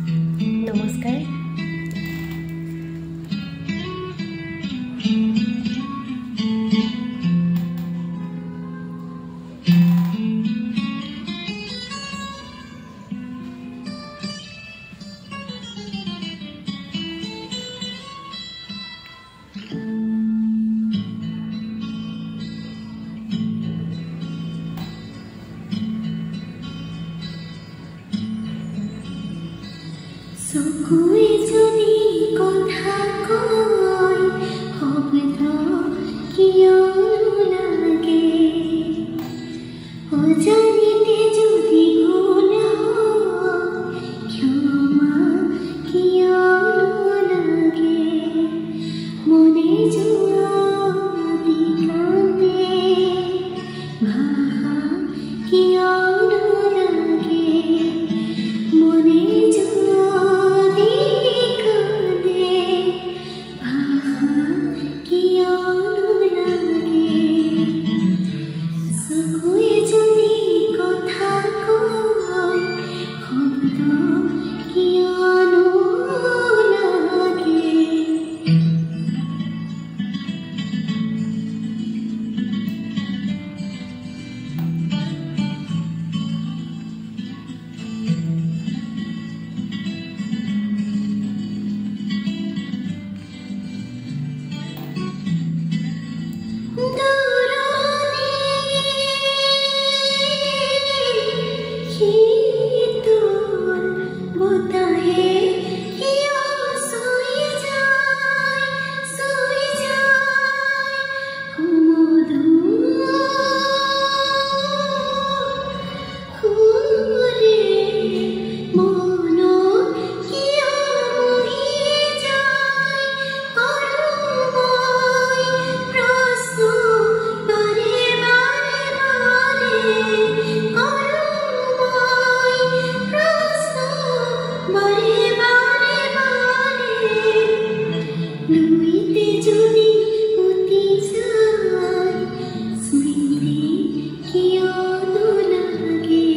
নমস্কাৰ। চকুৱে যদি কথা কয়, শব্দ কিয় লাগে? অজানিতে যদি ভুল ক্ষমা কিয় লাগে? মনে যদি কান্দে, ভাষা কিয় লাগে? মনে যদি কান্দে, ভাষা কিয় লাগে? চকুৱে যদি কথা কয়, শব্দ কিয়নো লাগে? শীতল বতাহে কিয় চুই যায়, চুই যায় সুমধুৰ সুৰে? মন কিয় মুহি যায়? কৰোঁ মই প্ৰশ্ন বাৰে বাৰে বাৰে, কৰোঁ মই প্ৰশ্ন বাৰে বাৰে বাৰে। লুইতে যদি উটি যায়, স্মৃতি কিয়নো লাগে?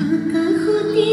আকাশতে